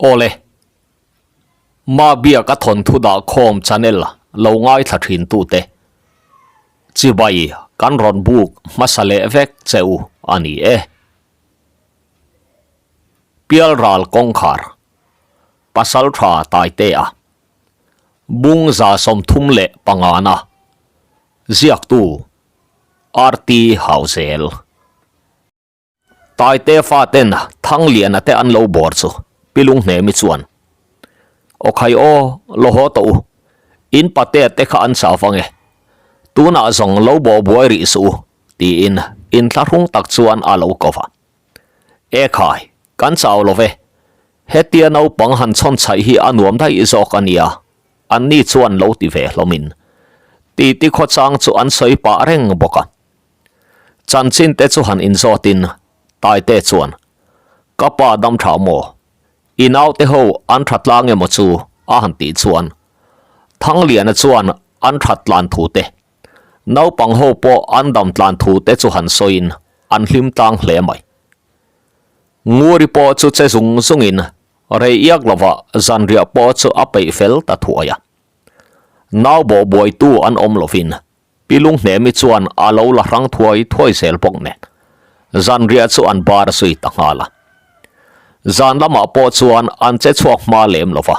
Awle, Mabia ka thawnthu dah khawm channel lo ngaithla thin tute chibai kan rawn buk hmasa leh vek che u a ni e. Pialral kawngkhar Pasaltha Taitea Bung 35 na ziaktu RT Hauzel. Taite faten Thangliana te an lo bawr chu Pi Lunghnemi chuan, Aw khai aw, lo haw tawh u, in patea te kha an chau vang e, tunah zawng lo bawh buai rih suh u, tiin inthlahrung tak chuan a lo ko va. E khai, kan chau lo ve, hetia naupang han chhawn chhaih hi a nuam daih zawk a nia, anni chuan lo ti ve hlawmin titi khawchang chu an sawi pah reng bawk a. Chanchin te chu han inzawtin Taite chuan, Ka pa dam tha maw? I naute ho an tha tlang emaw chu? a han tih chuan Thangliana chuan an that tlan thu te, naupang ho pawh an dam tlan thu te chu han sawiin an hlim tlang hle mai. Nguri pawh chu che zung zungin rei iak lovah zanriah pawh chu a peih fel ta thuai a. Nau bawh buaitu an awm lovin Pi Lunghnemi chuan a lo la hrang thuai thuai zel bawk nen zanriah chu an bar zui ta nghal a. Zan lamah pawh chuan an che chhuak hma lem lo va,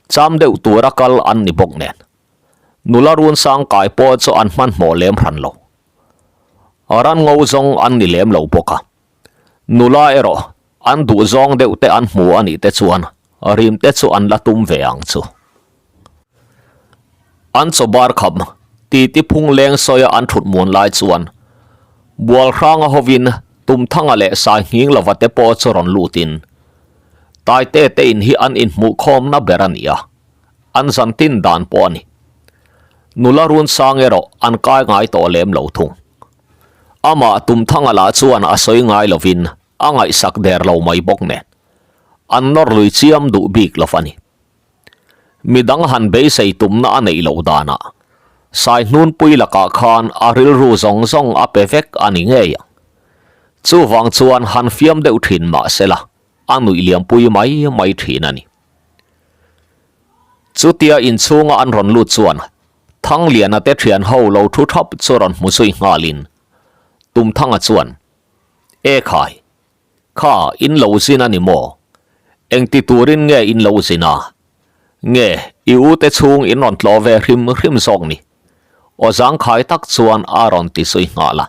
cham deuh tura kal an ni bawk nen nula run sang kai pawh chu an hmanhmawh lem hran lo. Ran ngo zawng an ni lem lo bawk a, nula erawh an duh zawng deuh te an hmu a nih te chuan rim te chu an la tum ve ang chu. An chaw bar kham titi phung leng sawia an thut muan lai chuan bual hranga hovin Tumthanga leh Sainghing lova te pawh chu rawn lutin Taite te in hi an inhmuh khawmna ber a ni a, an zan tin dan pawh a ni. Nula run sang erawh an kai ngai tawh lem lo thung. Amah Tumthanga lah chuan a sawi ngai lovin a ngaihsak der lo mai bawk nen an nawr lui chiam duh bik lo a ni. Midang han beisei tumna a neih loh danah Saihnunpui lakah khan a rilru zawng zawng a pe vek a ni ngei ang. Chuvang chuan han fiam deuh thin mah sela a nuih liampui mai mai thin a ni. Chutia inchhunga an rawn lut chuan Thangliana te thian ho lo thu thap chu rawn hmu zui nghalin Tumthanga chuan, E khai, Kha in lo zin a ni maw? Engti turin nge in lo zin a? Nge i u te chhung in rawn tlawh ve hrim hrim zawk ni? Aw zangkhai tak chuan a rawn ti zui nghal a.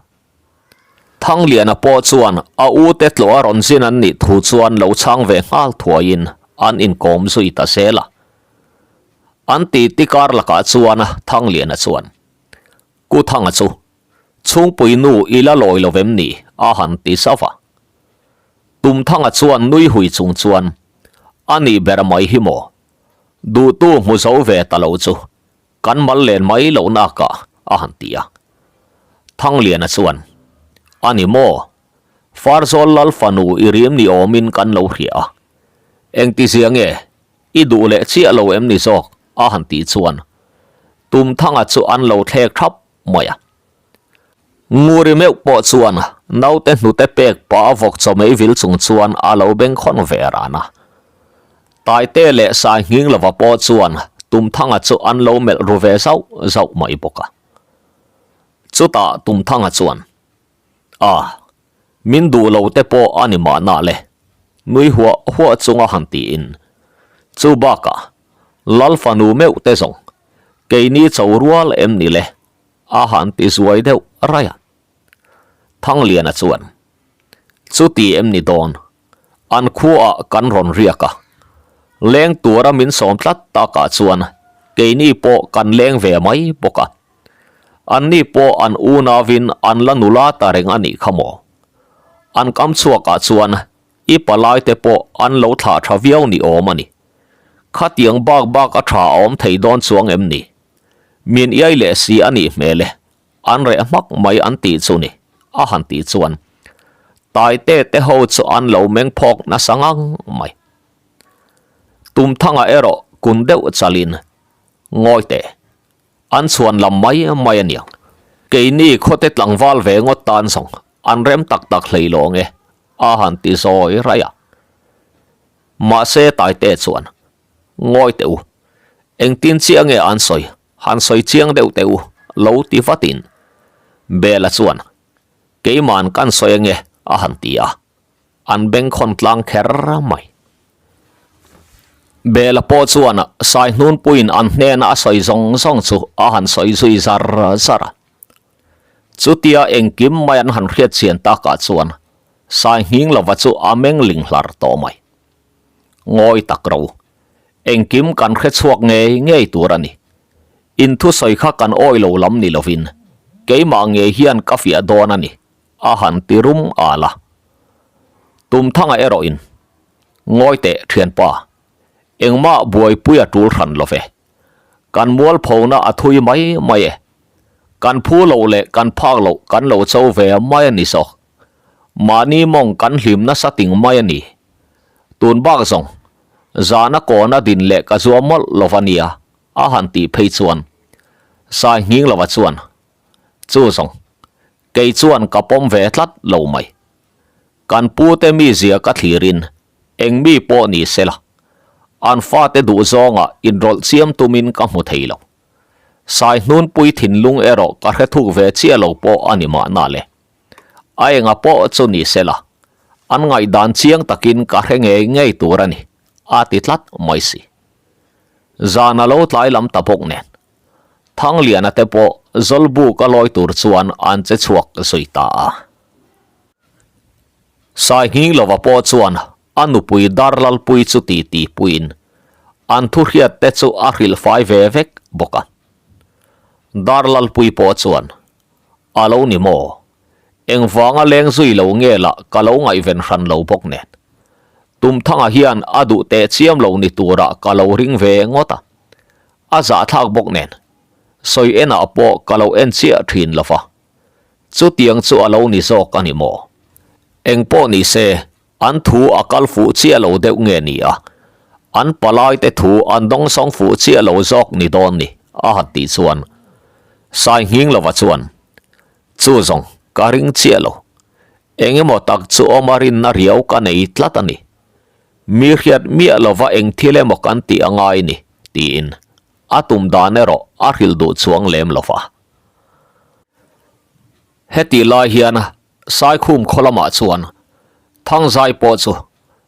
Thangliana pawh chuan a u te tlawh a rawn zin an nih thu chuan lo chhang ve nghal thuaiin an inkawm zui ta zel a. An titi kar lakah chuan Thangliana chuan, Ku Thanga chu Chhungpui nu i la lawi lo vem ni? a han ti zauh a. Tumthanga chuan nui hui chung chuan, A nih ber mai hi maw? Duhtu hmu zo ve ta lo chu kan mal len mai loh nakah a han ti a. Thangliana chuan, A ni maw? Farzawl lal fanu i rim ni awmin kan lo hria a. Engtizia nge i duh leh chiah lo em ni zawk? a han tih chuan Tumthanga chu an lo thlek thap mai a. Nguri meuh pawh chuan naute hnute pek pah vawk chaw mei vil chung chuan a lo bengkhawn ve ran a. Taite leh Sainghing lova pawh chuan Tumthanga chu an lo melh ru ve zauh zauh mai bawk a. Chutah Tumthanga chuan, A, min duh lo te pawh a ni mahna le, nui huah huah chunga han tiin, Chu bakah Lal fanu meuh te zawng Keini cho rual em ni le? a han ti zuai deuh raih a. Thangliana chuan, Chuti em ni dawn? An khuaah kan rawn riak a. Leng tura min sawm tlat takah chuan keini pawh kan leng ve mai bawk a. Anni pawh an unauin an la nula ta reng a nih kha maw? An kam chhuakah chuan i palaite pawh an lo thlah tha viau ni awm a ni. Khatiang bak bak a tha a awm thei dawn chuang em ni? Min iai leh si a nih hmel e, an reh hmak mai an tih chu ni, a han tih chuan Taite te ho chu an lo meng phawk nasa ngang mai. Tumthanga erawh kun deuh chalin, Ngawi teh, an chhuan lam mai mai a niang. Keini khawte tlangval ve ngawt tan zawng an rem tak tak hlei lawng e, a han ti zawi raih a. Mahse Taite chuan, Ngawi teh u, engtin chiah nge an sawi, han sawi chiang deuh teh u, lo ti vatin Bela chuan, Keiman kan sawi ange, a han ti a. An bengkhawn tlang kher mai. Bela pawh chuan Saihnunpuiin an hnena a sawi zawng zawng chu a han sawi zui zar zar a. Chutia engkim mai an han hriat chian takah chuan Sainghing lova chu a meng ling hlar tawh mai. Ngawi tak ro, engkim kan hre chhuak ngei ngei tur a ni. In thusawi kha kan awi lo lam ni lovin keimah ngei hian ka fiah dawn a ni. A han ti rum al a. Tumthanga erawhin, Ngawi teh thianpa, engmah buaipui a tul hran lo ve. Kan mualphona a thui mai mai e. Kan phu loh leh kan phak loh kan lo cho ve mai a ni zawk. Mahni mawng kan hlim nasa ting mai a ni. Tun bak zawng, zana kawna din leh ka zuam mawlh lo va nia, a han tih phei chuan Sainghing lova chuan, Chu zawng, kei chuan ka pawm ve tlat lo mai. Kan pute mizia ka thlirin eng mi pawh ni sela, an fate duh zawngah inrawlh chiam tumin ka hmu thei lo. Saihnunpui thinlung erawh ka hre thuk ve chiah lo pawh a ni mahna le. A enga pawh chu ni sela, an ngaihdan chiang takin ka hre ngei ngei tur a ni, a ti tlat mai si. Zan a lo tlai lam ta bawk nen. Thangliana te pawh Zawlbuk a lawi tur chuan an che chhuak zui ta a. Sainghing lova pawh chuan a nupui Darlalpui chu ti ti puiin an thu hriat te chu a hrilh fai ve vek bawk a. Darlalpui pawh chuan, A lo ni maw? Engvanga leng zui lo nge lah ka lo ngaihven hran lo bawk nen. Tumthanga hian a duh teh chiam lo ni turah ka lo ring ve ngawt a. A zahthlak bawk nen, sawi enah pawh ka lo en chiah thin lo va. Chutiang chu a lo ni zawk a ni maw? Eng pawh ni se, an thu a kal fuh chiah lo deuh nge ni a? An palaite thu an dawngsawng fuh chiah lo zawk ni dawn ni? a han tih chuan Sainghing lova chuan, Chu zawng, ka ring chiah lo. Eng emaw tak chu awm a rinna riau ka nei tlat a ni. Mi hriat miah lova eng thil emaw kan tih a ngai ni, tiin a tum dan erawh a hrilh duh chuang lem lo va. Hetih lai hian Saikhum khaw lamah chuan Thangzai pawh chu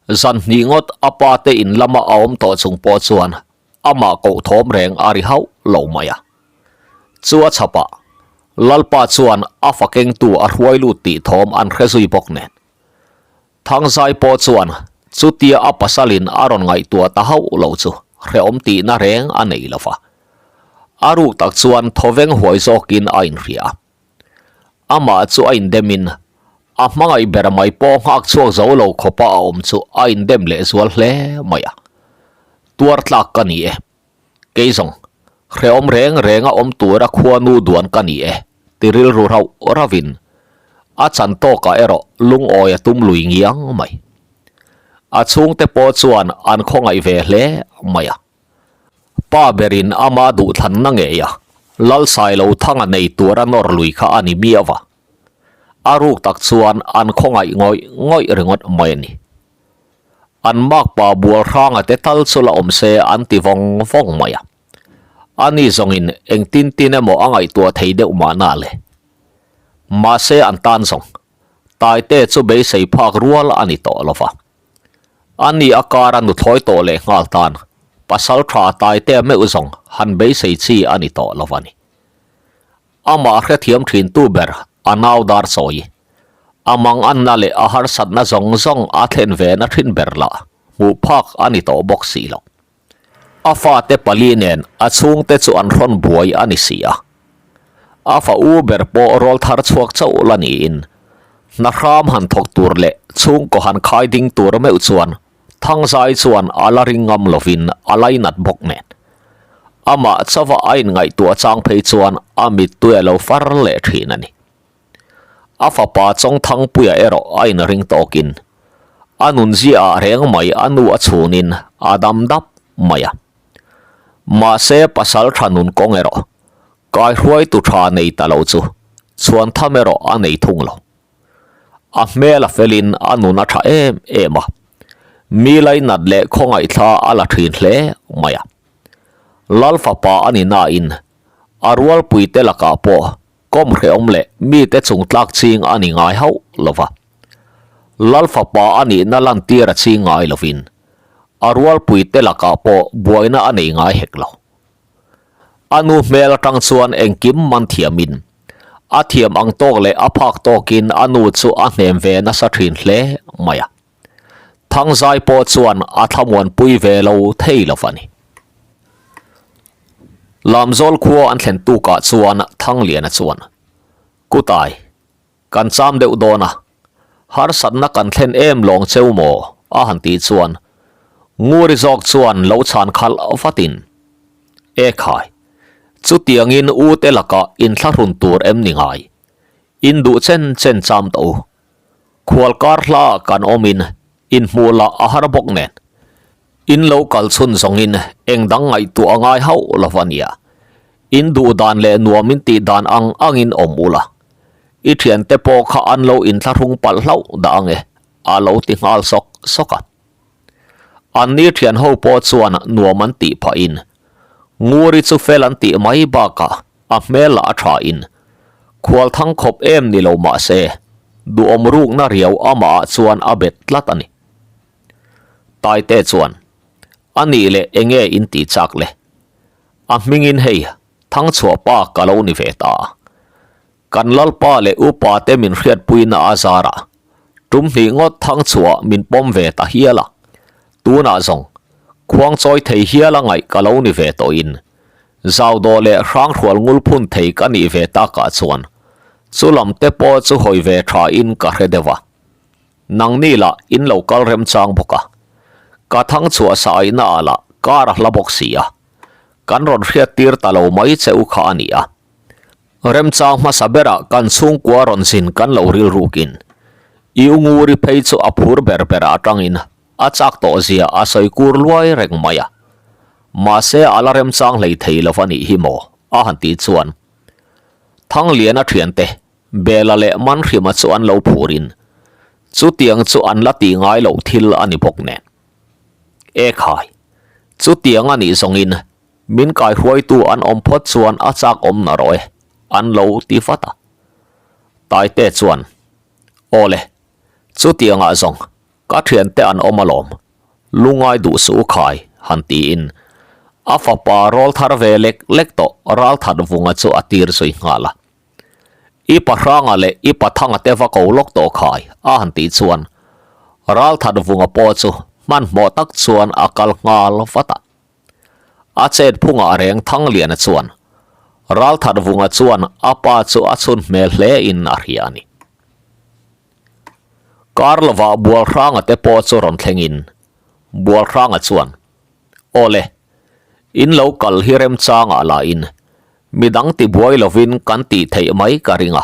zan hnih ngawt a pa te in lama a awm tawh chung pawh chuan amah koh thawm reng a ri hauh lo mai a. Chu a chhapah Lalpa chuan a fakengtu a hruai lut tih thawm an hre zui bawk nen. Thangzai pawh chuan chutia a pasalin a rawn ngaihtuah ta hauh lo chu hrehawm tihna reng a nei lo va. A ruk tak chuan thawveng huai zawkin a inhria a. Amah chu a indemin a hmangaih ber mai pawh nghak chhuak zo lo khawpa a awm chu a indem lehzual hle mai a. Tuar tlak ka ni e. Kei zawng, hrehawm reng renga awm tura khuanu duan ka ni e, ti rilru rauh rauhin a chan tawkah erawh lungawi a tum lui ngiang mai. A chhungte pawh chuan an khawngaih ve hle mai a. Pa berin ama duhthlanna ngei a, Lalsailothanga nei tura nawr lui kha a ni miau va. A ruk tak chuan an khawngaih ngawih ngawih ringawt mai a ni. An makpa bual hranga te tal chu la awm se an ti vawng vawng mai a. Ani zawngin engtin tin emaw a ngaihtuah thei deuh mahna le. Mahse an tan zawng, Taite chu beisei phak rual a ni tawh lo va. Ani a kara nuthlawi tawh leh nghal tan, pasal tha Taite meuh zawng han beisei chi a ni tawh lo va ni. Amah hrethiam thintu ber a nau dar chawi. A manganna leh a harsatna zawng zawng a thlen ve na thin ber lah hmuh phak a ni tawh bawk si lo. A fate pali nen a chhungte chu an hrawn buai a ni si a. A fa u ber pawh rawl thar chhuak chauh la niin hna hram han thawk tur leh chhungkaw han khai ding tur meuh chuan Thangzai chuan a la ring ngam lovin a lainat bawk nen. Amah chauha a inngaihtuah chang phei chuan a mittui a lo far leh thin a ni. A fapa Chawngthangpuia erawh a inring tawkin a nunzia ah reng mai a nu a chhunin a dam dap mai a. Mahse pasal tha nun kawng erawh kaihruaitu tha nei ta lo chu chhuantham erawh a nei thung lo. A hmel a felin a nun a tha em em a. Mi lainat leh khawngaihthla a la thin hle mai a. Lal fapa a ni nain a rualpuite lakah pawh kawm hrehawm leh mite chung tlak ching a ni ngai hauh lo va. Lal fapa a nihna lantir a ching ngai lovin a rualpuite lakah pawh buaina a nei ngai hek lo. A nu hmel atang chuan engkim man thiamin, a thiam ang tawk leh a phak tawkin a nu chu a hnem ve nasa thin hle mai a. Thangzai pawh chuan a thlamuanpui ve lo thei lo a ni. Lamzawl khua an thlen tukah chuan Thangliana chuan, Kutai, Kan cham deuh dawn a, harsatna kan thlen em lawng cheu maw? a han tih chuan Nguri zawk chuan lo chhan khalh vatin, E khai, chutiangin u te lakah inthlahrun tur em ni ngai? In duh chen chen cham tawh u. Khual kar hla kan awmin inhmuh lah a har bawk nen. In lo kal chhun zawngin eng dang ngaihtuah a ngai hauh lo va nia. In duh dan leh nuam in tih dan ang angin awm ula. I thiante pawh kha an lo inthlahrung palh hlauh dah ang e, a lo ti nghal sawk sawk a. Anni thian ho pawh chuan nuam an tih phahin Nguri chu fel an tih mai bakah a hmel lah a thain khual thang khawp em ni lo mah se duhawm rukna riau amahah chuan a bet tlat a ni. Taite chuan, A nih leh enge in tih chak le? A hmingin hei, Thangchhuah pa ka lo ni ve ta. Kan Lalpa leh upa te min hriatpuina a zarah tum hnih ngawt Thangchhuah min pawm ve ta hial a. Tunah zawng, khuang chawi thei hial a ngaih ka lo ni ve tawhin, Zaudawh leh Hranghrual ngulphun thei ka nih ve takah chuan chu lam te pawh chu hawi ve thain ka hre deuh a. Nangni lah in lo kal remchang bawk a, ka thang chhuah sa aihna ah lah kar a hla bawk si a, kan rawn hriat tir ta lo mai che u kha a ni a. Remchang hmasa berah kan chhungkua rawn zin kan lo rilrukin i u Nguri phei chu a phur ber ber atangin a chak tawh zia a sawi kur luai reng mai a. Mahse a la remchang hlei thei lo a nih hi maw a han tih chuan Thangliana thiante Bela leh Manhrima chu an lo phurin chutiang chu an la tih ngai loh thil a ni bawk nen. E khai, chutiang a nih zawngin min kaihruaitu an awm phawt chuan a chak awm na rawh e, an lo ti vat a. Taite chuan, Aw le, chutiangah zawng ka thiante an awm alawm, lungai duh suh u khai, han tiin a fapa rawl thar ve lek lek tawh Ralthat Vunga chu a tir zui nghal a. I pahranga leh i pathanga te va ko lawk tawh khai a han tih chuan Ralthat Vunga pawh chu hmanhmawh tak chuan a kal nghal vat a. A chet phungah reng Thangliana chuan Ralthat Vunga chuan a pa chu a chhun hmel hle in a hria a ni. Kar lovah Bualhranga te pawh chu rawn thlengin Bualhranga chuan Aw le, in lo kal hi remchangah lahin midang tibuai lovin kan tih theih mai ka ring a.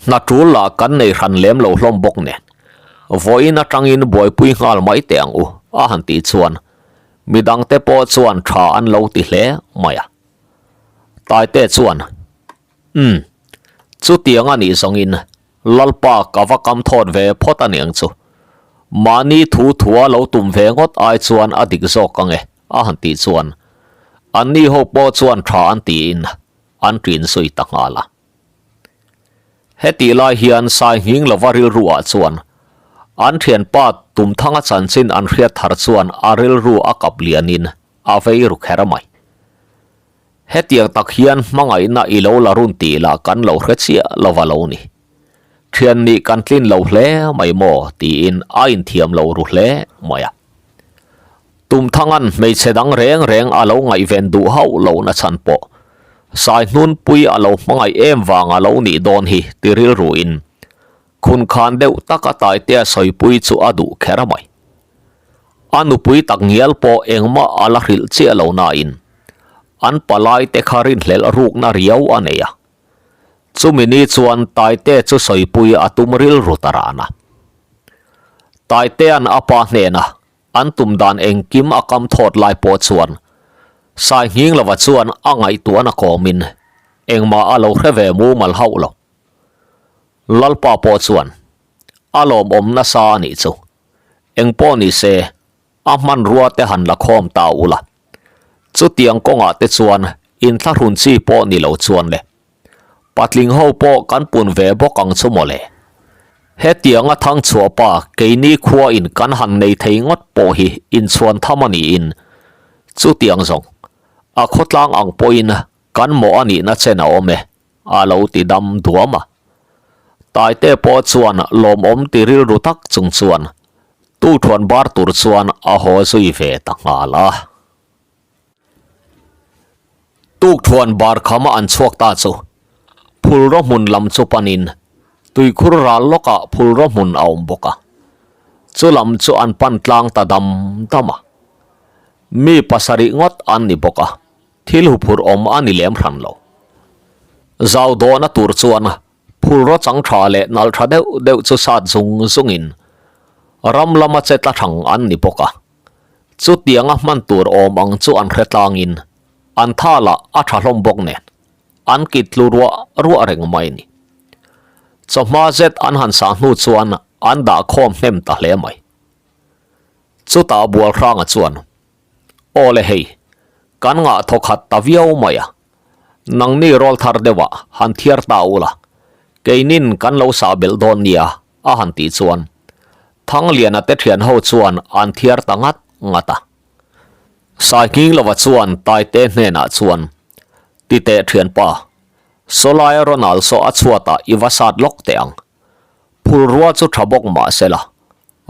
Hna tul lah kan nei hran lem lo hlawm bawk nen, vawiin atangin buaipui nghal mai teh ang u, a han tih chuan midangte pawh chuan tha an lo ti hle mai a. Taite chuan, Umm, chutiang a nih zawngin Lalpa ka va kam thawt ve phawt a niang chu. Mahni thu thua lo tum ve ngawt ai chuan a dik zawk ang e, a han tih chuan anni ho pawh chuan tha an tiin an ṭin zui ta nghal a. Hetih lai hian Sainghing lova rilru ah chuan an ṭhianpa Tumthanga chanchin an hriat thar chuan a rilru a kap lianin a vei ru kher mai. Hetiang tak hian hmangaihna i lo la run tih lah kan lo hre chiah lo va lo ni. Thian nih kan tlin lo hle mai maw tiin a inthiam lo ru hle mai a. Tumthangan hmeichhe dang reng reng a lo ngaihven duh hauh lo na chhan pawh Saihnunpui a lo hmangaih em vang a lo nih dawn hi ti rilruin Khunkhan deuh taka Taitea sawipui chu a duh kher mai. A nupui tak ngial pawh engmah a la hrilh chiah lo nain an palai te kha rinhlelh rukna riau a nei a. Chumi ni chuan Taitea chu sawipui a tum rilru ta ran a. Taitea'n a pa hnena an tum dan engkim a kam thawt lai pawh chuan Sainghing lova chuan a ngaihtuahna kawmin engmah a lo hre ve mumal hauh lo. Lalpa pawh chuan a lawmawm nasa a nih chu. Engpawh ni se, a hmanrua te han la khawm ta ula. Chutiang kawngah te chuan inthlahrun chi pawh ni lo chuan le. Patling ho pawh kan pun ve bawk ang chu mawle. Hetianga thangchhuah pa keini khua in kan han nei thei ngawt pawh hi inchhuan tham a niin chutiang zawng a khawtlang ang pawhin kan mawh a nihna chen a awm e a lo ti dam duam a. Taite pawh chuan lawmawm ti rilru tak chung chuan tuthuan bar tur chuan a haw zui ve ta nghal a. Tukthuan bar khama an chhuak ta chu phulraw hmun lam chu panin tuikhur ral lawkah phulraw hmun a awm bawk a, chu lam chu an pan tlang ta dam dam a. Mi pasarih ngawt an ni bawk a, thil huphurh awm a ni lem hran lo. Zau dawhna tur chuan phulraw chang tha leh nal tha deuh deuh chu sat zung zungin ram lama che tla thang an ni bawk a. Chutianga hman tur awm ang chu an hre tlangin an tha lah a tha hlawm bawk nen an kit tlu ruah ruah reng mai a ni. Chawhma zet an han sah hnu chuan an dah khawm hnem ta hle mai. Chutah Bualhranga chuan, Aw le hei, kan ngah thawkhat ta viau mai a, nangni rawl thar deuhah han thiar ta ula, keinin kan lo sah belh dawn nia a han tih chuan Thangliana te thian ho chuan an thiar ta ngat ngat a. Sainghing lova chuan Taite hnenah chuan, Titeh thianpa, sawlaia Ronald saw a chhuatah i va sat lawk teh ang. Phulrua chu tha bawk mah se la,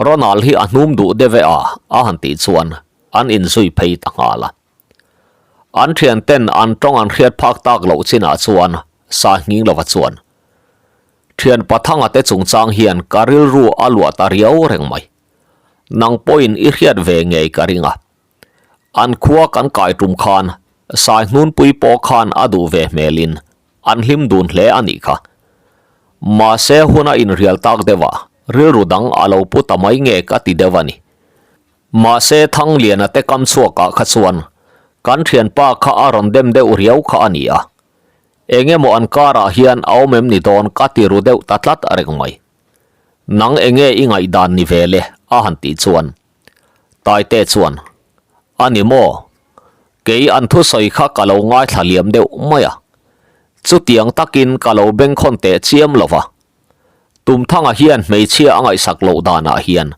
Ronald hi a hnum duh deuh e a a han tih chuan an inzui phei ta nghal a. An thian ten an tawng an hriat phak tak loh chinah chuan Sainghing lova chuan, Thian Pathanga te chungchang hian ka rilru a luah ta riau reng mai. Nang pawhin i hriat ve ngei ka ring a. An khua kan kai tum khan Saihnunpui pawh khan a duh ve hmelin an hlim dun hle a nih kha. Mahse hun a inrial tak deuh a, rilru dang a lo pu ta mai nge ka ti deuh a ni. Mahse Thangliana te kam chhuakah kha chuan kan thianpa kha a rawn dem deuh riau kha a ni a. Eng emaw an karah hian a awm em ni dawn ka ti ru deuh ta tlat reng mai. Nang enge i ngaihdan ni ve le a han tih chuan Taite chuan A ni maw? Kei an thusawi kha ka lo ngaithla liam deuh mai a. Chutiang takin ka lo bengkhawn teh chiam lo va. Tumthanga hian hmeichhia a ngaihsak loh danah hian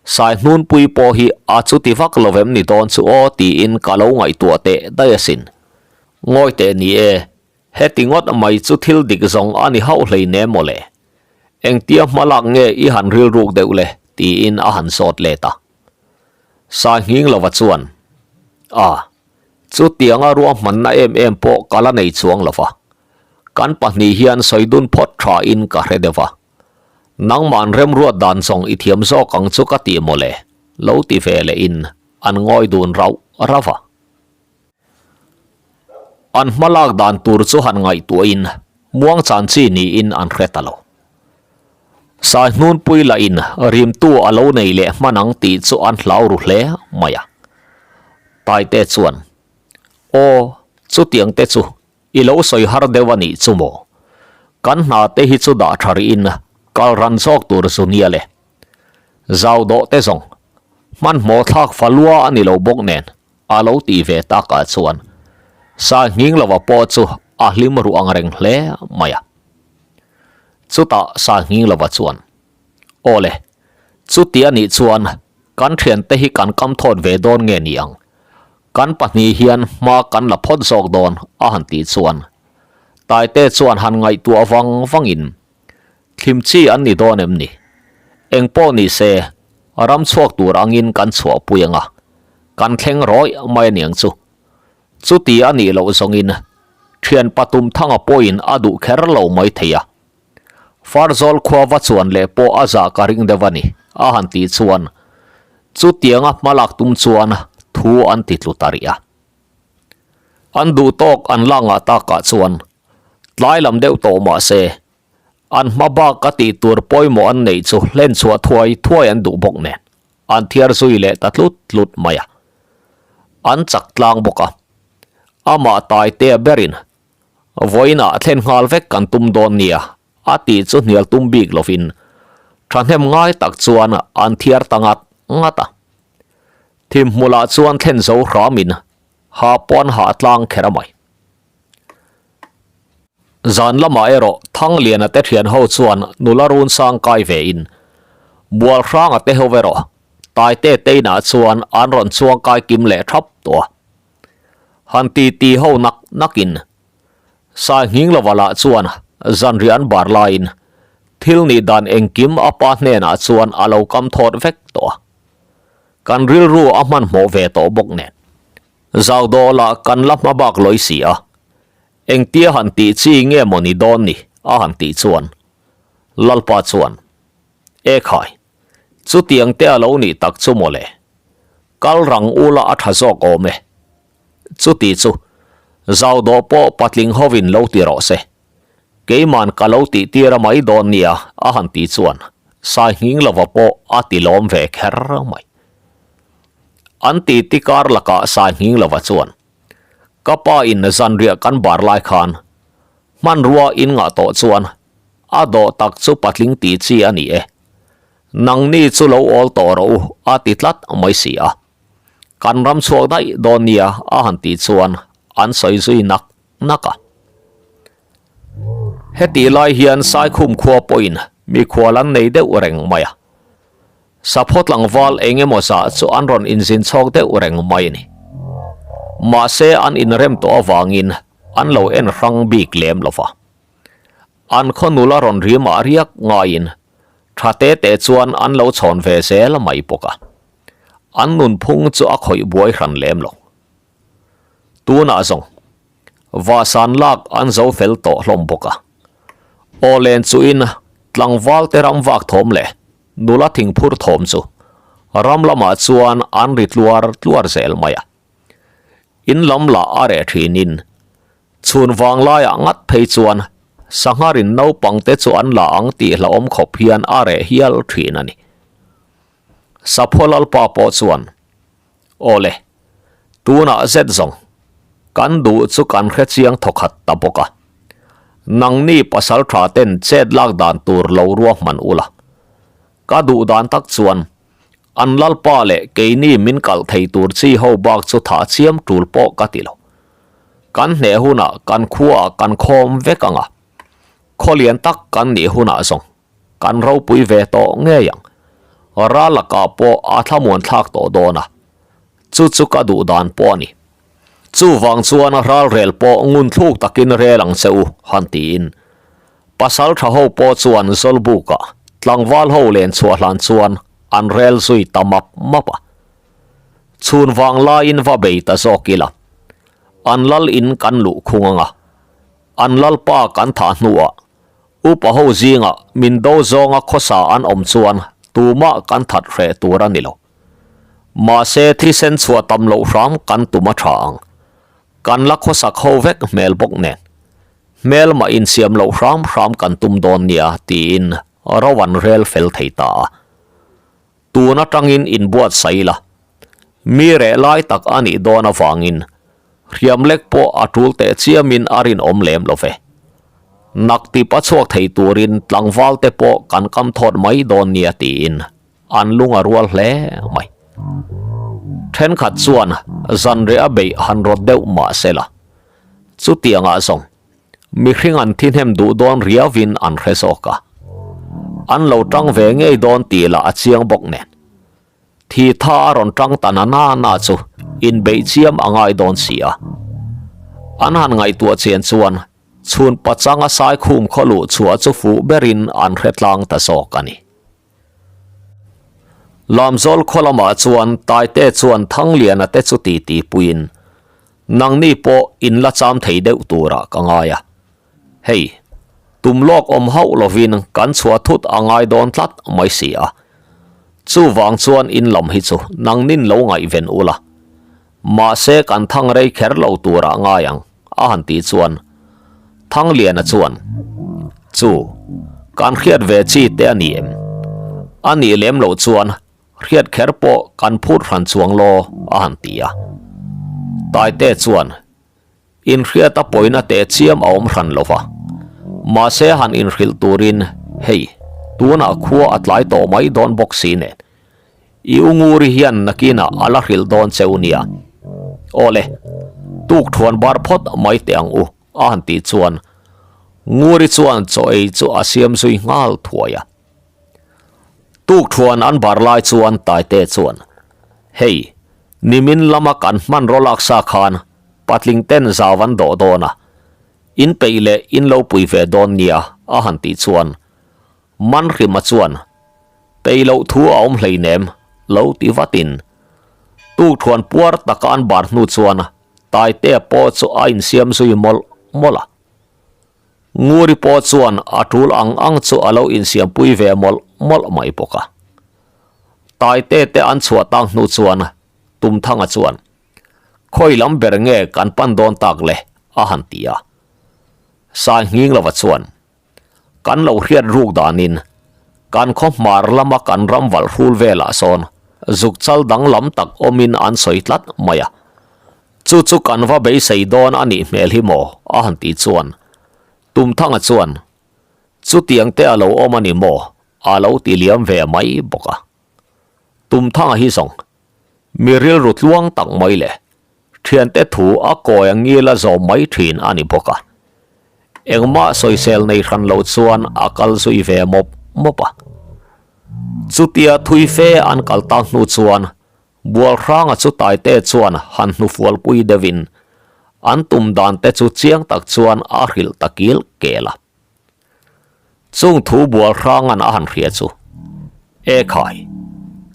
Saihnunpui pawh hi a chuti vak lo em ni dawn chu aw tiin ka lo ngaihtuah teh daih asin. Ngawi teh ni e, heti ngawt mai chu thil dik zawng a ni hauh hlei ne maw le? Engtia hma lak nge i han rilruk deuh le? tiin a han sawt let a. Sainghing lova chuan, A, chutianga ruahmanna em em pawh ka la nei chuang lova, kan pahnih hian sawi dun phawt tha in ka hre deuh a. Nangman remruat dan zawng i thiam zawk ang chu ka ti maw le? lo ti ve leh in an ngawi dun rauh rauh a. An hma lak dan tur chu han ngaihtuahin muang chan chi niin an hre ta lo. Saihnunpui lahin rimtu a lo nei leh hman ang tih chu an hlau ru hle mai a. Taite chuan, Aw, chutiang te chu i lo sawi har deuh a nih chu maw? Kan hna te hi chu dah tha rihin kal ran zawk tur zu nia le. Zau dawh te zawng, hmanhmawh thlak falua a ni lo bawk nen A lo tih ve takah chuan Sainghing lova pawh chu a hlim ruh ang reng hle mai a. Chutah Sainghing lova chuan, Aw le, chuti a nih chuan kan thiante hi kan kam thawt ve dawn nge ni ang? Kan pahnih hian hma kan la phawt zawk dawn a han tih chuan Taite chuan han ngaihtuah vang vangin, Thlim chi an ni dawn em ni? Eng pawh ni se, ram chhuak tur angin kan chhuahpui ang a, kan thleng rawih mai aniang chu. Chuti a nih loh zawngin thian patum thanga pawhin a duh kher lo mai thei a. Farzawl khua va chuan leh pawh a zah ka ring deuh a ni, a han tih chuan chutianga hmalak tum chuan thu an ti tlu ta rih a. An duh tawk an la ngah takah chuan tlai lam deuh tawh mah se, an hma bak a tih tur pawimawh an neih chu hlen chhuah thuai thuai an duh bawk nen an thiar zui leh ta tlut tlut mai a. An chak tlang bawk a, amah Taitea berin vawiinah thlen nghal vek kan tum dawn nia a tih chu hnial tum bik lovin thahnem ngai tak chuan an thiar ta ngat ngat a. Thim hmulah chuan thlen zo hramin ha pawn hah tlang kher a mai. Zan lamah erawh Thangliana te thian ho chuan nula run sang kai ve in Bualhranga te ho erawh Taite teinah chuan an rawn chuang kai kim leh thap tawh a. Han ti ti ho nak nak in Sai nghing lova lah chuan zanriah an bar laiin thil nih dan engkim a pa hnenah chuan a lo kam thawt vek tawh a. Kan rilru a hmanhmawh ve tawh bawk nen. Zau dawlah kan la hma bak lawi si a, engtia han tih chi nge maw ni dawn ni a han tih chuan Lalpa chuan, E khai, chutiang te a lo nih tak chu mawle, kal rang ula a tha zawk awm e. Chuti chu zau dawh pawh patling hovin lo ti rawh se, keiman ka lo tih tir a mai dawn nia a han tih chuan Sai nghing lova pawh a ti lawm ve kher mai. An ti ti kar lakah Sai nghing lova chuan, Ka pa in zanriah kan bar lai khan hmanrua in ngah tawh chuan a dawh tak chu patling tih chi a ni e. Nangni chu lo awl tawh rawh u a ti tlat mai si a. Kan ram chhuak daih dawn nia a han tih chuan an sawi zui nak nak a. Hetih lai hian Saikhum khua pawhin mikhual an nei deuh reng mai a. Sapho tlangval eng emaw zah chu an rawn inzin chhawk deuh reng mai a ni. Mahse an inrem tawh avangin an lo en hrang bik lem lo va. An khaw nula rawn rimah riak ngaiin tha te te chuan an lo chhawn ve zel mai bawk a. An nunphung chu a khawih buai hran lem lo. Tunah zawng Vahsan lak an zo fel tawh hlawm bawk a. Aw len chuin tlangval te ram vak thawm leh nula thingphur thawm chu ram lamah chuan an ri tluar tluar zel mai a. In lam lah a reh thinin chhun vang laiah ngat phei chuan sangharin naupang te chu an la ang tih hlauhawm khawp hian a reh hial thin a ni. Sapho Lalpa pawh chuan Aw le, tunah zet zawng kan duh chu kan hre chiang thawkhat ta bawk a. Nangni pasal tha ten chet lak dan tur lo ruahman ula. Ka duh dan tak chuan an lalpa leh keini min kalh thei tur chi ho bak chu thah chiam tul pawh ka ti lo. Kan hneh hunah kan khuaah kan khawm vek ang a, khaw lian tak kan nih hunah zawng Kan ropui ve tawh ngei ang. Ral lakah pawh a thlamuan thlak tawh dawn a, chu chu ka duh dan pawh a ni. Chuvang chuan ralrel pawh ngun thluk takin rel ang che u, han tiin. Pasal tha ho pawh chuan Zawlbukah tlangval ho len chhuah hlan chuan an rel zui ta map map a. Chhun vang laiin va bei ta zawk ila, an lal in kan luh khung ang a, an lalpa kan thah hnuah Upa ho zingah min do zawnga khawsa an awm chuan tumah kan that hreh tur a ni lo. Mahse thisen chhuah tam loh hram kan tum a tha ang. Kan la khawsak ho vek hmel bawk nen. Hmelmah insiam loh hram hram kan tum dawn nia tiin ro an rel fel thei ta a. Tun atangin inbuatsaih la. Mi reh lai tak a nih dawn avangin hriam lek pawh a tul teh chiamin a rinawm lem lo ve. Naktip a chhuak thei turin tlangval te pawh kan kam thawt mai dawn nia tiin an lung a rual hle mai. Thenkhat chuan zanreh a beih han rawt deuh mah se la, chutiangah zawng Mihring an thi hnem duh dawn riauin an hre zawk a, an lo tang ve ngei dawn tih lah a chiang bawk nen. Thi tha a rawn tang ta na na na chu inbeih chiam a ngai dawn si a. An han ngaihtuah chian chuan chhun pachanga saikhum khaw luh chhuah chu fuh berin an hre tlang ta zawk a ni. Lamzawl khaw lamah chuan Taite chuan Thangliana te chu titi puiin Nangni pawh in la cham thei deuh turah ka ngai a. Hei, tum lawk awm hauh lovin kan chhuah thut a ngai dawn tlat mai si a. Chuvang chuan in lam hi chu nangnin lo ngaihven ula. Mahse kan thang rei kher lo turah ngai ang, a han tih chuan Thangliana chuan, Chu, kan hriat ve chi te a ni em? A nih lem loh chuan Hriat kher pawh kan phut hran chuang law, a han ti a. Taite chuan, Inhriat a pawina teh chiam a awm hran lo va. Mahse han inhrilh turin, hei, tunah khua a tlai tawh mai dawn bawk si nen. I u Nguri hian nakinah a la hrilh dawn cheu nia. Aw le, tuk thuan bar phawt mai teh ang u, a han tih chuan Nguri chuan chaw ei chu a siam zui nghal thuai a. Tuk thuan an bar lai chuan Taite chuan, Hei, nimin lama kan hmanraw laksa khan patling ten zau an dawh dawn a, in peih leh in lo pui ve dawn nia, a han tih chuan Manhrima chuan, Peih loh thu a awm hleinem, lo ti vatin tuk thuan puar taka an bar hnu chuan Taitea pawh chu a insiam zui mawlh mawlh a. Nguri pawh chuan a tul ang ang chu a lo insiampui ve mawlh mawlh mai bawk a. Taite te an chhuah tak hnu chuan Tumthanga chuan, Khawi lam ber nge kan pan dawn tak le? a han ti a. Sainghing lova chuan, Kan lo hriat ruk danin kan khaw hmar lama kan ram valh hrul velah sawn zuk chal danglam tak awmin an sawi tlat mai a. Chu chu kan va beisei dawn a nih hmel hi maw? a han tih chuan Tumthanga chuan, Chutiang te a lo awm a ni maw? a lo ti liam ve mai bawk a. Tumthanga hi zawng mi rilru tluang tak mai le Thiante thu a kawi a ngil a zawm mai thin a ni bawk a. Engmah sawisel nei hran lo chuan a kal zui ve mawp mawp a. Chutia thui fe an kal tak hnu chuan Bualhranga chu Taite chuan han hnufualpui deuhin an tum dan te chu chiang tak chuan a hrilh ta kil kel a. Chung thu Bualhranga'n a han hria chu, E khai,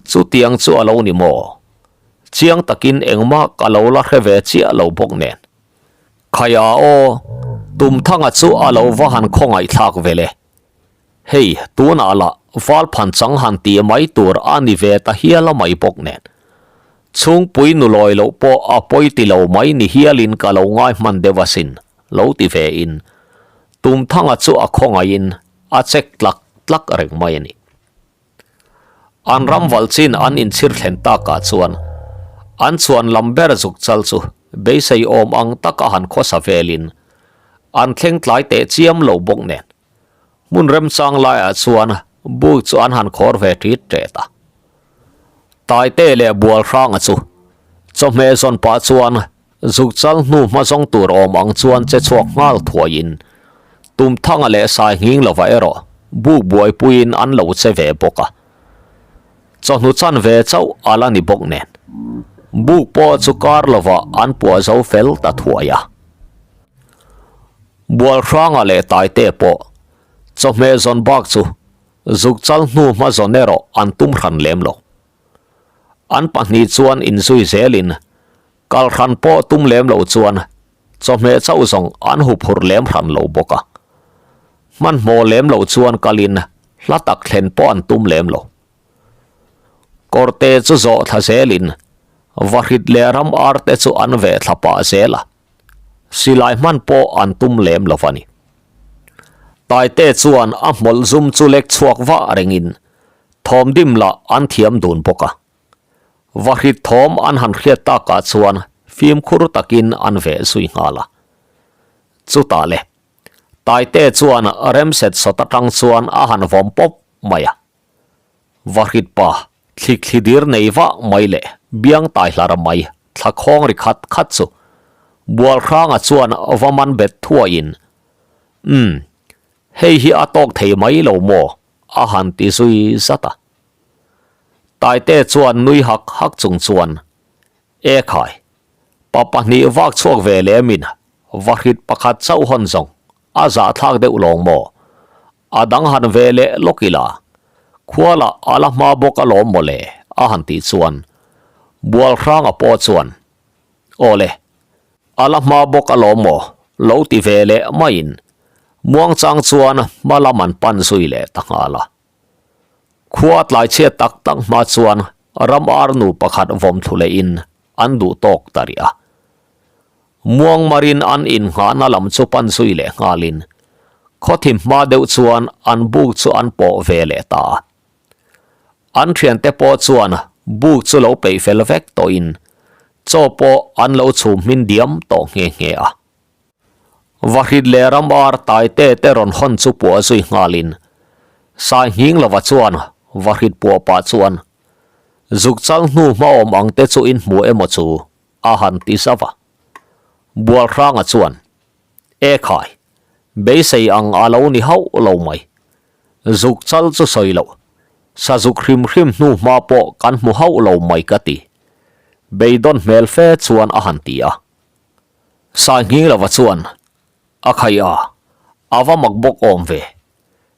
chutiang chu a lo ni maw? Chiang takin engmah ka lo la hre ve chiah lo bawk nen. Khaia aw, Tumthanga chu a lo va han khawngaihthlak ve le. Hei, tunah lah Valphan chang han tih mai tur a ni ve ta hial a mai bawk nen. Chhungpui nu lawi loh pawh a pawi ti lo mai ni hialin ka lo ngai hman deuh asin, lo ti ve in. Tumthanga chu a khawngaihin a chek tlak tlak reng mai a ni. An ram valh chin an inchhir thlen takah chuan an chhuan lam ber zuk chal chu beisei awm ang taka han khawsa velin an thleng tlai teh chiam lo bawk nen. Hmun remchang laiah chuan buk chu an han khawr ve ṭit ṭet a. Taite leh Bualhranga chu chawhmeh zawn pah chuan zuk chal hnu hma zawng tur awm ang chuan che chhuak nghal thuaiin Tumthanga leh Sainghing lova erawh buk buaipuiin an lo che ve bawk a. Chawhnu chan ve chauh a la ni bawk nen buk pawh chu kar lovah an puah zo fel ta thuai a. Bualhranga leh Taite pawh chawhmeh zawn bak chu zuk chal hnu hma zawn erawh an tum hran lem lo. An pahnih chuan inzui zelin kal hran pawh tum lem lo chuan chawhmeh chauh zawng an huphurh lem hran lo bawk a. Hmanhmawh lem lo chuan kalin hla tak thlen pawh an tum lem lo. Kawrte chu zawh thla zelin vahrit leh ram arte chu an veh thla pah zel a. Silai hman pawh an tum lem lo a ni. Taite chuan a hmawlh zum chu lek chhuak vah rengin thawm dim lah an thiam dun bawk a. Vahrit thawm an han hriat takah chuan fimkhur takin an veh zui nghal a. Chutah le, Taite chuan remset sawt atang chuan a han vawm pawp mai a. Vahrit pa thlik thli dir nei vah mai leh biang tai hlar mai thla khawng ri khat khat chu Bualhranga chuan va man bet thuaiin, Umm, hei hi a tawk thei mai lo maw? a han ti zui zat a. Taite chuan nui hak hak chung chuan, E khai, pa pahnih vak chhuak ve lemin vahrit pakhat chauh hawn zawng a zahthlak deuh lawng maw? A dang han ve leh lawk ila, khualah a la hma bawk alawm mawle a han tih chuan Bualhranga pawh chuan, Aw le, a la hma bawk alawm maw lo ti ve leh maiin muangchang chuan hma lam an pan zui leh ta nghal a. Khua tlai chhiat tak tak hma chuan ram ar nu pakhat vawm thlu lehin an duh tawk ta rih a. Muangmarin an innghahna lam chu pan zui leh nghalin khawthim hma deuh chuan an buk chu an pawh ve leh ta a. An thiante pawh chuan buk chu lo peih fel vek tawhin chaw pawh an lo chhum hmin diam tawh nghe nghe a. Vahrit leh ram ar taite te rawn hawn chu puah zui nghalin Sainghing lova chuan vahrit puah pah chuan. Zukchal hnu hmaawm ang te chu in hmu emaw chu a han ti zauh a. Bualhranga chuan, E khai, beisei ang a lo ni hauh lo mai. Zukchal chu sawi loh, sazuk hrim hrim hnu hma pawh kan hmu hauh lo mai ka ti. Beidawn hmel fe chuan a han ti a. Sainghing lova chuan, A khai a, a va mak bawk awm ve.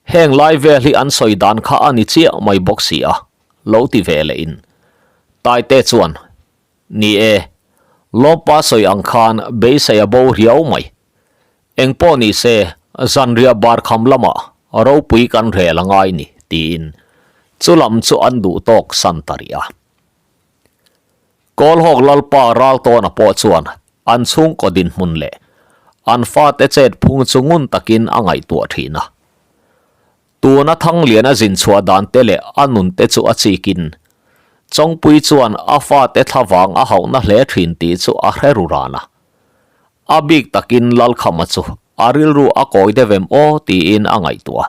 Heng lai vel hi an sawi dan kha a ni chiah mai bawk si a, lo ti ve leh in. Taite chuan, Ni e, Lawmpa sawi ang khan beisei a bo riau mai. Eng pawh ni se, zanriah bar kham lamah ropui kan rel a ngai ni, tiin chu lam chu an duh tawk san ta rih a. Kawlhawk Lalpa Raltawna pawh chuan an chhungkaw dinhmun leh an fate chet phung chu ngun takin a ngaihtuah thin a. Tuna Thangliana zin chhuah dan te leh a nun te chu a chikin Chawngpui chuan a fate thlavang a hauhna hle thin tih chu a hre ru ran a. A bik takin Lalkhama chu a rilru a kawi deuh em aw tiin a ngaihtuah.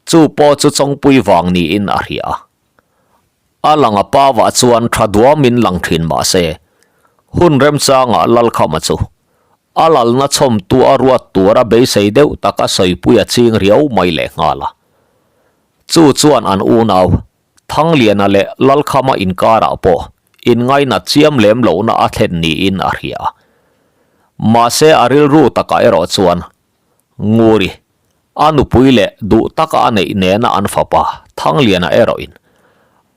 Chu pawh chu Chawngpui vang niin a hria a. A lang a pavah chuan tha duamin lang thin mah se, hun remchangah Lalkhama chu a lalna chhawmtu a ruat tura beisei deuh taka sawipui a ching riau mai leh nghal a. Chu chuan an unau, Thangliana leh Lalkhama inkarah pawh inngainat chiam lem lohna a thlen niin a hria a. Mahse a rilru takah erawh chuan Nguri, a nupui leh duh taka a neih nena an fapa Thangliana erawhin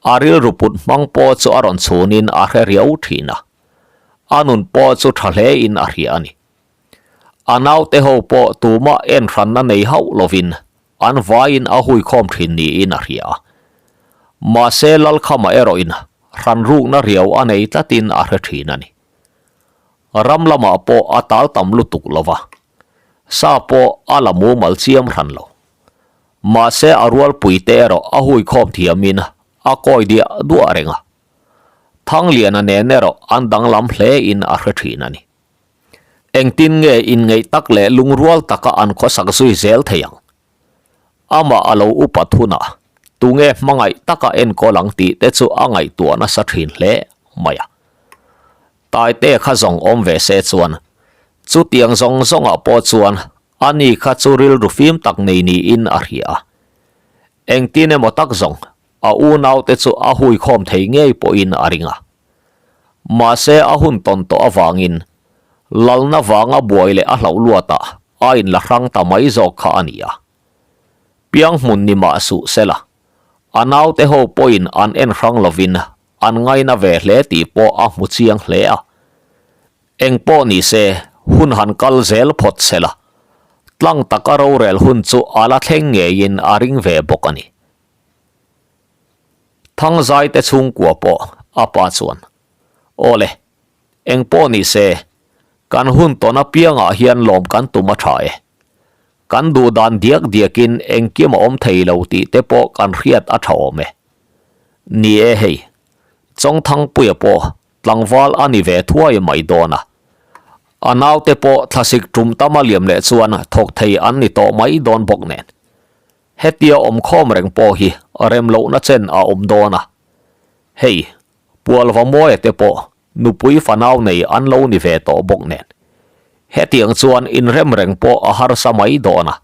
a rilru put hmang pawh chu a rawn chhunin a hre riau thin a, a nun pawh chu tha hlein a hria a ni. A naute ho pawh tumah en hranna nei hauh lovin an vaiin a huikhawm thin niin a hria a. Mahse Lalkhama erawhin hran rukna riau a nei tlatin a hre thin a ni. Ram lamah pawh a tal tam lutuk lo va, sa pawh a la mumal chiam hran lo. Mahse a rualpui te erawh a huikhawm thiamin a kawi diah duah reng a. Thangliana nen erawh an danglam hlein a hre thin a ni. Engtin nge inngeih tak leh lungrual taka an khawsak zui zel thei ang? Amah a lo upat hunah tunge hmangaih taka enkawl ang tih te chu a ngaihtuah nasa thin hle mai a. Taite kha zawng awm ve se chuan chutiang zawng zawngah pawh chuan ani kha chu rilru fim tak nei niin a hria a. Engtin emaw tak zawng a unaute chu a huikhawm thei ngei pawhin a ring a. Mahse a hun tawn tawh avangin lalna vanga buai leh a hlauh luatah a inla hrang ta mai zawk kha a ni a. Pianghmun ni mah suh sela, a naute ho pawhin an en hrang lovin an ngaina ve hle tih pawh a hmu chiang hle a. Eng pawh ni se, hun han kal zel phawt sela, tlang taka rorel hun chu a la thleng ngeiin a ring ve bawk a ni. Thangzaite chhungkua pawh a pa chuan, Aw le, eng pawh ni se, kan hun tawn apiangah hian lawm kan tum a tha e. Kan duh dan diak diakin engkim a awm thei lo tih te pawh kan hriat a tha awm e. Ni e hei, Chawngthangpuia pawh tlangval a ni ve thuai mai dawn a. A naute pawh thlasik tum tama liam leh chuan thawk thei an ni tawh mai dawn bawk nen. Hetia awmkhawm reng pawh hi rem lohna chen a awm dawn a. Hei, Pualva Mawia te pawh nupui fanau nei an lo ni ve tawh bawk nen. Hetiang chuan inrem reng pawh a harsa mai dawn a.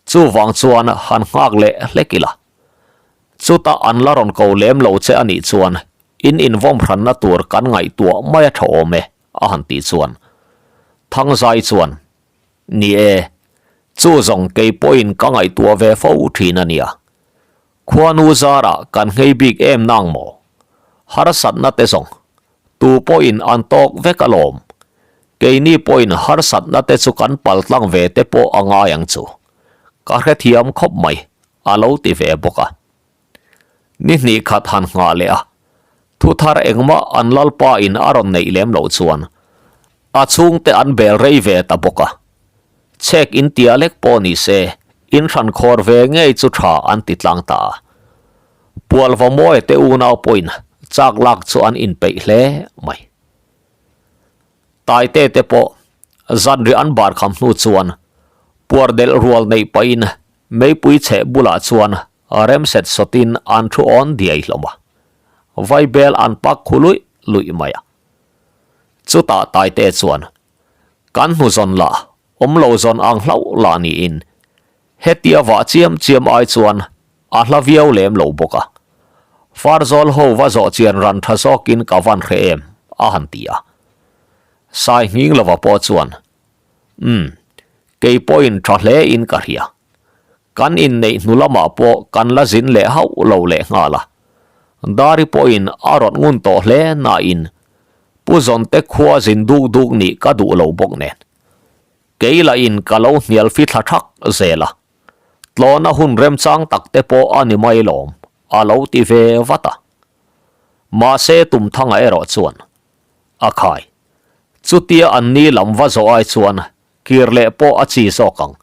Chuvang chuan han nghak leh hlek ila. Chuta an la rawn ko lem lo che a nih chuan in invawm hranna tur kan ngaihtuah mai a tha awm e, a han tih chuan Thangzai chuan, Ni e, chu zawng kei pawhin ka ngaihtuah ve fo thin a nia. Khuanu zarah kan nghei bik em nang maw? Harsatna te zawng, tu pawhin an tawk vek alawm. Keini pawhin harsatna te chu kan pal tlang ve te pawh a ngai ang chu. Ka hrethiam khawp mai, a lo ti ve bawk a. Ni hnih khat han nghah leh a, thu thar engmah an lalpa in a rawn neih lem loh chuan a chhungte an bel rei ve ta bawk a. Chhek in tia lek pawh ni se, in hran khawr ve ngei chu tha an ti tlang ta a. Pualva Mawia te unau pawhin chak lak chu an inpeih hle mai. Taite te pawh zanriah an bar kham hnu chuan puar delh rual neih pahin meipui chheh bulah chuan remset sawtin an thu awn diai hlawm a. Vaibel an pak khu luih luih mai a. Chutah Taite chuan, Kan hmu zawn la, awm lo zawn ang hlauh lah niin, hetia vah chiam chiam ai chuan a hla viau lem lo bawk a. Farzawl ho va zawh chian ran tha zawkin ka van hre em, a han ti a. Sai nghing lova pawh chuan, Umm, kei pawhin tha hle in ka hria. Kan inneih hnu lamah pawh kan la zin leh hauh lo leh nghal a. Dari pawhin a rawn ngun tawh hle nain Pu Zawnte khua zin duk duk nih ka duh lo bawk nen. Kei lahin ka lo hnial fithla thak zel a. Tlawhna hun remchang tak te pawh a ni mai lawm, a lo ti ve vat a. Mahse Tumthanga erawh chuan a khai. Chutia an ni lam va zawh ai chuan kir leh pawh a chi zawk ang.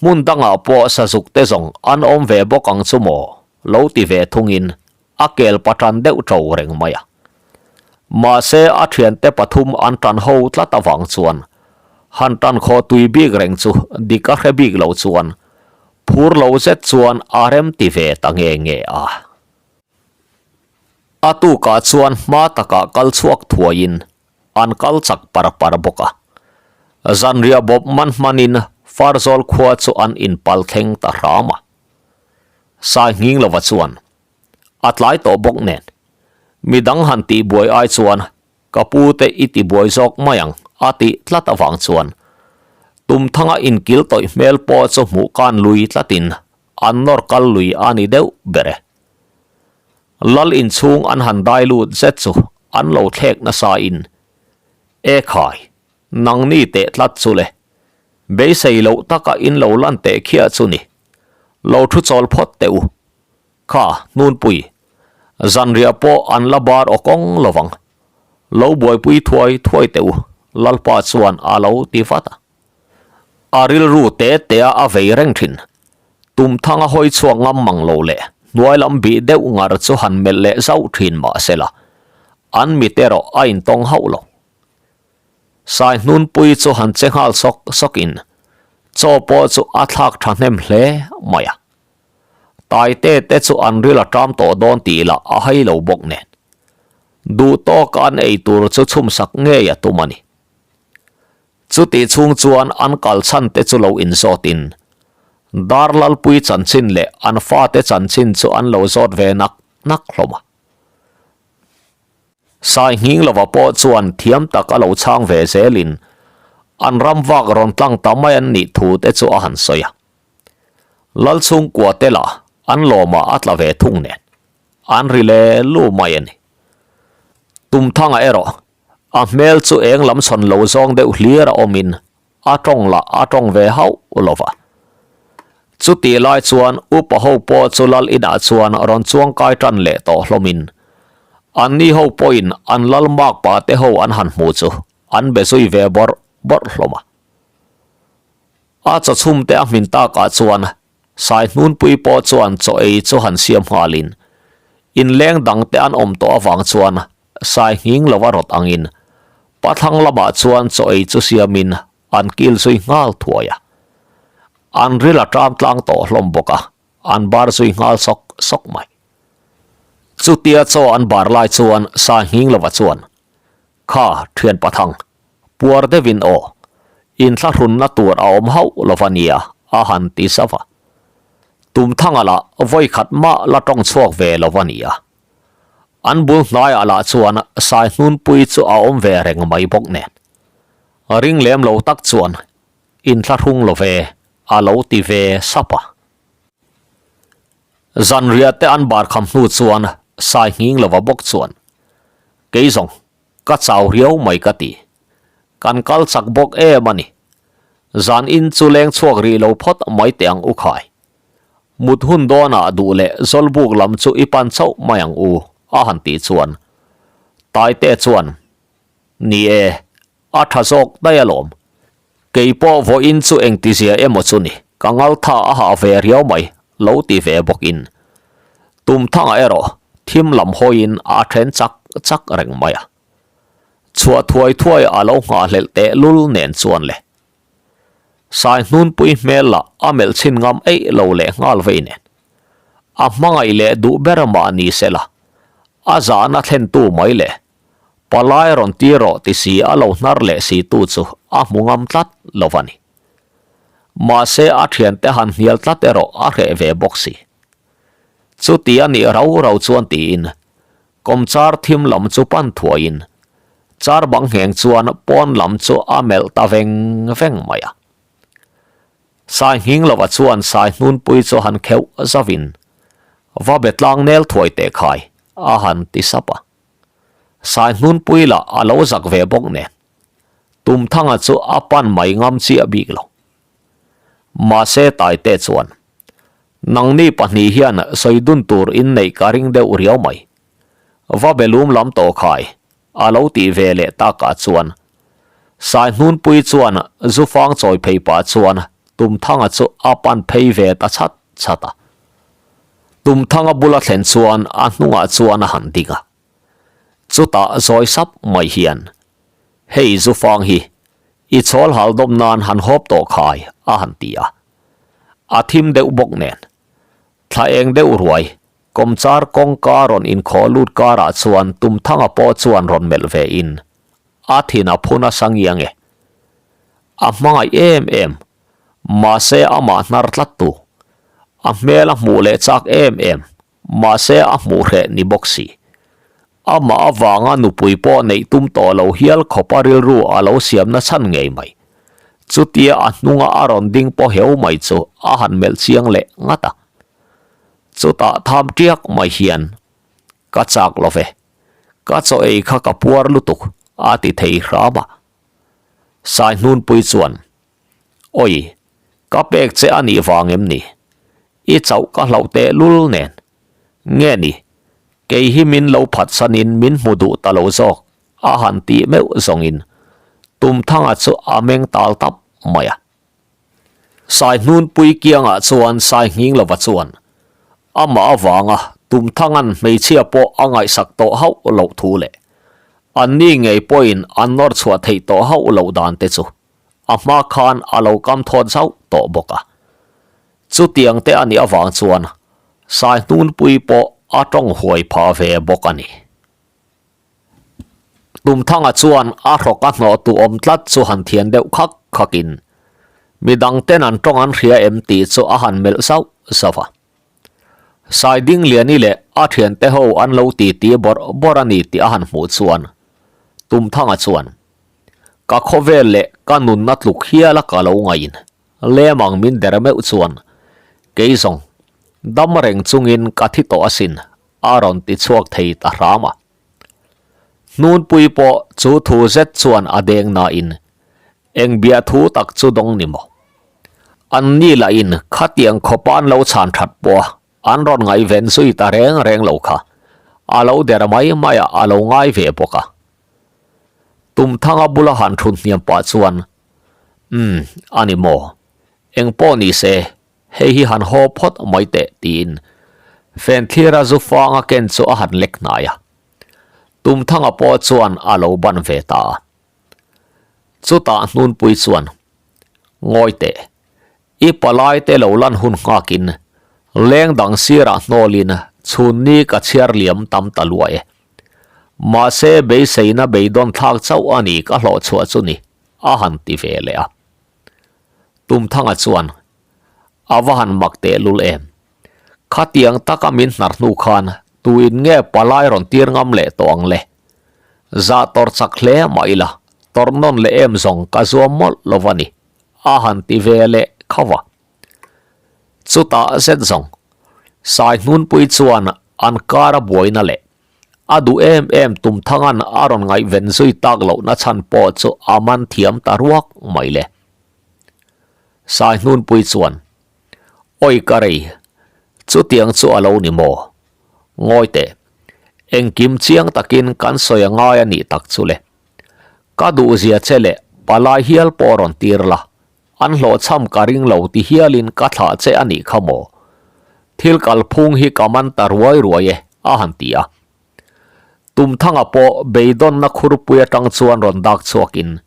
Hmun dangah pawh sazuk te zawng an awm ve bawk ang chu maw? Lo ti ve thungin a kel patan deuh ṭo reng mai a. Mahse a ṭhiante pathum an ṭan ho tlat avang chuan han ṭan khawh tui bik reng chu dik a hre bik lo chuan phur lo zet chuan a rem ti ve ta nge nge a. A tukah chuan hma takah kal chhuak thuaiin an kal chak par par bawk a. Zanriah bawp man hmanin Farzawl khua chu an inpal thleng ta hram a. Sai nghing lova chuan a tlai tawh bawk nen midang han tihbuai ai chuan ka pu te i tibuai zawk mai ang a tih tlat avang chuan Tumthanga inkil tawih hmel pawh chu hmuh kan lui tlatin an nawr kal lui a ni deuh ber e. Lal inchhung an han dai lut zet chu an lo thlek nasa in, E khai, nangni teh tlat chu le, beisei loh taka in lo lan teh khiah chu ni, lo thu chawl phawt teh u, kha hnunpui, zanriah pawh an la bar aw kawng lovang, lo buaipui thuai thuai teh u, Lalpa chuan a lo ti vat a. A rilru te tea a vei reng thin. Tumthanga hawi chhuak ngam mang lo leh hnuai lam bih deuh ngar chu han melh leh zauh thin mah se la, an mit erawh a intawng hauh lo. Sai hnunpui chu han che nghal sawk sawkin chaw pawh chu a thlak thahnem hle mai a. Taite te chu an ril a ṭam tawh dawn tih lah a hai lo bawk nen. Duh tawka an ei tur chu chhumsak ngei a tum a ni. Chutih chhung chuan an kal chhan te chu lo inzawtin Darlalpui chanchin leh an fate chanchin chu an lo zawt ve nak nak hlawm a. Sai nghing lova pawh chuan thiam tak a lo chhang ve zelin an ram vak rawn tlang ta mai an nih thu te chu a han sawi a. Lalchhungkua te lah an lawmah a tla ve thung nen an ri le lu mai a ni. Tumthanga erawh A hmel chu eng lam chhawn lo zawng deuh hlir a awmin a tawng lah a tawng ve hauh lo va. Chutih lai chuan upa ho pawh chu lal inah chuan rawn chuang kai tan leh tawh hlawmin anni ho pawhin an lal makpa te ho an han hmu chu an be zui ve bawrh bawrh hlawm a. A chawchhum te a hmin takah chuan Sai hnunpui pawh chuan chaw ei chu han siam nghalin inleng dang te an awm tawh avang chuan Sai nghing lova rawt angin pathlang lamah chuan chaw ei chu siamin an kil zui nghal thuai a. An ril a ṭam tlang tawh hlawm bawk a, an bar zui nghal sawk sawk mai. Chutia chaw an bar lai chuan Sai nghing lova chuan, Kha, ṭhian pathang, puar deuhin aw, inthlahrunna tur a awm hauh lova nia, a han ti zauh a. Tumthanga lah vawikhat mah la ṭawng chhuak ve lova nia. An bul hnaiah lah chuan sai hnunpui chu a awm ve reng mai bawk nen. Ring lem lo tak chuan inthlahrung lo ve a lo ti ve sap a. Zanriah te an bar kham hnu chuan sai nghing lova bawk chuan, Kei zawng, ka chau riau mai ka ti. Kan kal chak bawk em a ni. Zan in chu leng chhuak rih lo phawt mai teh ang u khai. Mut hun dawnah duh leh Zawlbuk lam chu i pan chauh mai ang u, a han tih chuan Taite chuan, Ni e, a tha zawk daih alawm. Kei pawh vawiin chu engtizia emaw chu ni, ka ngaltha a hah ve riau mai, lo ti ve bawkin. Tumthanga erawh thim lam hawiin a then chak chak reng mai a. Chhuah thuai thuai a lo nghahhlelh tehlul nen chuan le. Sai hnunpui hmel lah a melh chhin ngam eih lo leh nghal vei nen. A hmangaih leh duh ber mah ni se la. A zahna thlentu mai leh palai rawn tir rawh ti si a lo hnar leh si tu chu a hmu ngam tlat lo a ni. Mahse a thiante han hnial tlat erawh a hreh ve bawk si. Chuti a nih rau rau chuan tiin kawmchar thim lam chu pan thuaiin char bang ngheng chuan pawn lam chu a melh ta veng veng mai a. Sai nghing lova chuan sai hnunpui chu han kheuh zavin va be tlang nel thuai teh khai a han ti sap a. Sai hnunpui lah a lo zak ve bawk nen Tumthanga chu a pan mai ngam chiah bik lo. Mahse Taite chuan Nangni pahnih hian sawi dun tur in neih ka ring deuh riau mai. Va be lum lam tawh khai a lo tih ve leh takah chuan Saihnunpui chuan Zufang chawi phei pah chuan Tumthanga chu a pan phei ve ta chhat chhat a. Tumthanga bula thlen chuan a hnungah chuan a han ding a. Chutah zawi sap mai hian, Hei Zufang hi, i chawl hal dawm nan han hawp tawh khai, a han ti a. A thim deuh bawk nen, thla eng deuh ruai Kawmchar kawngka rawn inkhawh lut karah chuan Tumthanga pawh chuan rawn melh ve in a thin a phun a sa ngiang e. A hmangaih em em, mahse amah hnar tlat tu. A hmel a hmuh leh chak em em, mahse a hmuh hreh ni bawk si. Amah avanga nupui pawh neih tum tawh lo hial khawpa rilru a lo siamna chhan ngei mai. Chutia a hnunga a rawn ding pawh heu mai chu a han melh chiang leh ngat a. Chutah tham tiak mai hian, Ka chak lo ve, ka chaw ei kha ka puar lutuk, a ti thei hram a. Saihnunpui chuan, Awi, ka pek che a nih vang em ni? I chauh ka hlauh teh lul nen. Nge ni, kei hi min lo phatsanin min hmu duh ta lo zawk, a han tih meuh zawngin Tumthanga chu a meng tal tap mai a. Saihnunpui kiangah chuan Sainghing lova chuan amah avanga Tumthangan hmeichhia pawh a ngaihsak tawh hauh loh thu leh anni ngei pawhin an nawr chhuah theih tawh hauh loh dan te chu a hma khan a lo kam thawt zauh tawh bawk a. Chutiang te a nih avang chuan Saihnunpui pawh a tawng huai phah ve bawk a ni. Tumthanga chuan a hrawk a hnawh tu awm tlat chu han thian deuh khak khakin midang ten an tawng an hria em tih chu a han melh zauh zauh a. Saidingliani leh a thiante ho an lo titi bawrh bawrh a ni tih a han hmuh chuan Tumthanga chuan, Ka khawvel leh ka nunna tluk hial a ka lo ngaiin lemang min der meuh chuan kei zawng dam reng chungin ka thi tawh asin a rawn ti chhuak thei ta hram a. Hnunpui pawh chu thu zet chuan a deng nain eng bia thu tak chu dawng ni maw? An ni lahin khatiang khawpa an lo chhan that pawh a, an rawn ngaihven zui ta reng reng lo kha. A lo der mai mai a, a lo ngai ve bawk a. Tumthanga bula han thut hniam pah chuan, Umm, a ni maw? Eng pawh ni se, Hei hi han haw phawt mai teh tiin Fenthlira zu fang a ken chu a han lek hnai a. Tumthanga pawh chuan a lo ban ve ta a. Chutah Hnunpui chuan, Ngawi teh, i palai te lo lan hun nghakin leng dang sirah hnawlin chhunni ka chhiar liam tam ta lua e. Mahse beiseina beidawn thlak chauh a ni ka hlawh chhuah chu ni, a han ti ve leh a. Tumthanga chuan, A va han mak tehlul em? Khatiang taka min hnar hnu khan tuin nge palai rawn tir ngam leh tawh ang le? Zah tawrh chak hle mah ila, tawrh nawn leh em zawng ka zuam mawlh lo va ni, a han ti ve leh kho va. Chutah zet zawng, Saihnunpui chuan an kar a buaina leh A duh em em Tumthanga'n a rawn ngaihven zui tak lohna chhan pawh chu a man thiam ta ruak mai le. Saihnunpui chuan, Awi ka rei, chutiang chu a lo ni maw? Ngawi teh, engkim chiang takin kan sawi a ngai a nih tak chu le. Ka duhzia che leh palai hial pawh rawn tir la, An hlawhchham ka ring lo ti hialin ka thlah che a nih kha maw? Thil kalphung hi ka man ta ruai ruai e, a han ti a. Tumthanga pawh beidawnna khurpui atang chuan rawn dak chhuakin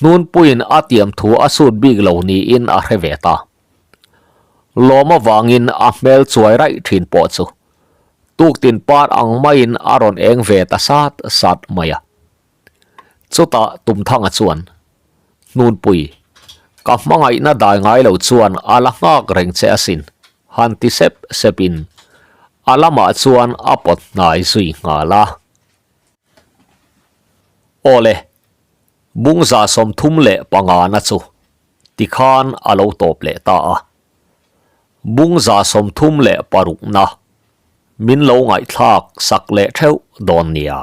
Hnunpuiin a tiam thu a sut bik lo niin a hre ve ta. Lawm avangin a hmel chuai raih thin pawh chu. Tuktin par ang maiin a rawn eng ve ta sat sat mai a. Chutah Tumthanga chuan, Hnunpui, ka hmangaihna dai ngai lo chuan a la nghak reng che asin, han ti sep sepin a lamah chuan a pawt hnai zui nghal a. Awle, Bungza 35 na chu tikhan a lo tawp leh ta a. Bungza 36 na min lo ngaihthlak sak leh theuh dawn nia.